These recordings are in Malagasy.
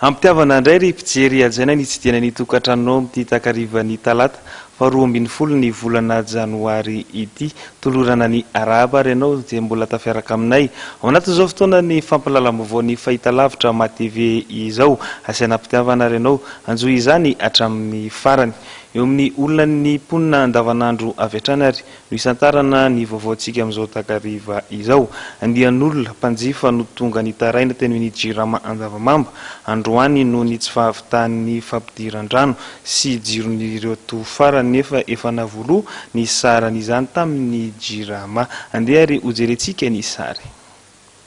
Ampitiavana indray ry mpijery hajaina ny hitsidihana ny tokantranonao amin'ity takarivan'ny talata faha 12 ny volana janoary ity. Tolorana ny arahaba ary ianao izay mbola tafiaraka aminay ao anatin'izao fotoanan'ny fampahalalam-baovao ny fahitalavitra MATV izao. Asaina ampitiavana ary ianao hanjohy izany hatramin'ny farany. Eo amin'ny olan'ny mponina andavanandro avy hatrany ary no hisantarana ny vaovaontsika amin'izao takariva izao. Andian'olona mpanjifa no tonga nitaraina teny amin'ny Jirama Andavamamba androany noho ny tsy fahavitan'ny fampidiran-drano sy jiron'ireo toa farany nefa efa nahavoaloa ny saran'izany tamin'ny Jirama. Andeha ary hojerentsika ny sary.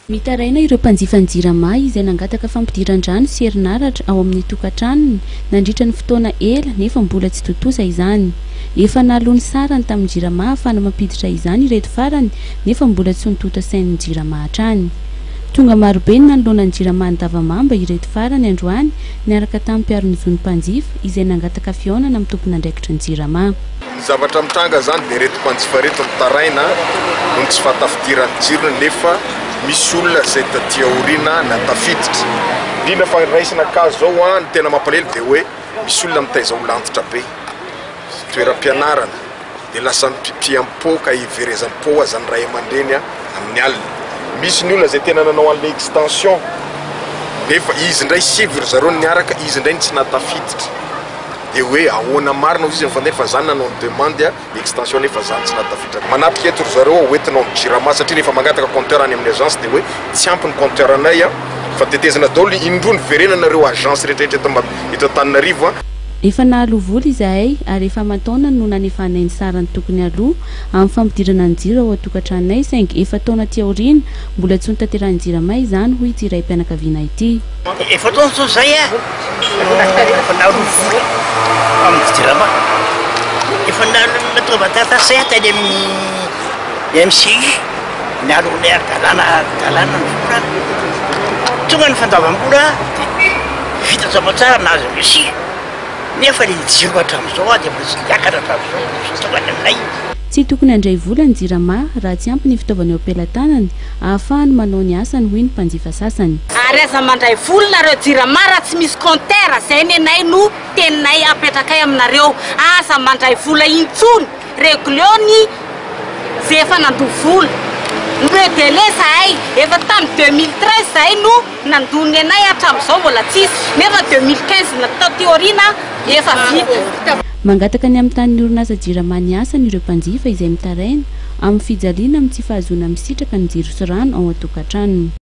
Mitaraina ireo mpanjifan'ny Jirama izay nangataka fampidiran-drano sy herinaratra ao amin'ny tokantranony nandritra ny fotoana ela nefa mbola tsy tontosa izany. Efa naloa ny sarany tamin'ny Jirama ahafahana mampiditra izany ireto farany nefa mbola tsy notontosain'ny Jirama hatrany. Tonga marobe ny nanoloana ny Jirama Andavamamba ireto farany androany niaraka tamin'ny mpiaro ny zon'ny mpanjifa izay nangataka fihaonana amin'ny tompon'andraikitry ny Jirama. Ny zavatra mitranga zany dia ireto mpanjifa ireto mitaraina noho ny tsy fahatafidiran'ny jirony nefa misy olona izay taty aoriana natafiditra. Indrindra fa raisina cas zao an, ny tena mampalahelo dia hoe misy olona mitaiza olona antitra be, toeram-pianarana, dia lasa mipipiam-po ka iverezam-po aza ny ray aman-dreny amin'ny alina. Misy ny olona izay tena nanao an'ilay extension nefa izy indray sivy ry zareo no niaraka, izy indray no tsy nahatafiditra. Dia hoe ahoana marina hoy izy mifandeha fa za nanao ny demande extension nefa za tsy nahatafiditra. Manatrika eto ry zareo ho entina ao amin'ny jirama satria rehefa mangataka compteur any amin'ny agence dia hoe tsy ampy ny compteur anay a, fa tetezina daholo indroa niverenana ireo agence rehetra rehetra eto Antananarivo a. Efa nahaloa vola izahay ary efa aman-taonany no nanefanay ny sarany tokony haloa amin'ny fampidirana ny jiro ao an-tokantranonay saingy efa-taona aty aoriana mbola tsy notanterahin'ny jirama izany hoy ity raim-pianakaviana ity. Efa-taona izao izay a efa naharoa vola tamin'ny jirama. Efa natonga taratasy zay tany amin'ny MCI nialohanay ara-dalàna ara-dalàna ny vola. Tonga ny fandavam-bola dia vita soamantsara nahazo reçu nefa ny jiro hatramin'izao dia mbola tsy niakatra hatramin'izao tsy tonga any aminay. Tsy tokony handray vola ny Jirama raha tsy ampy ny fitaovana eo am-pelatanany ahafahany manao ny asany hoy ny mpanjifa sasany. Ary aza mandray vola nareo Jirama raha tsy misy compteur, zay nenay no teninay apetrakay aminareo, aza mandray vola intsony, regleo ny ze efa nandoa vola, nomeo délai zahay, efa tamin'ny 2013 zahay no nandoa nenay hatramizao mbola tsisy, nefa 2015 na taty aoriana efa vita. Mangataka ny hamitàn'ny orinasa Jirama ny asany ireo mpanjifa izay mitaraina amin'ny fijaliana amin'ny tsy fahazoana misitraka ny jiro sy rano ao an-tokantranony.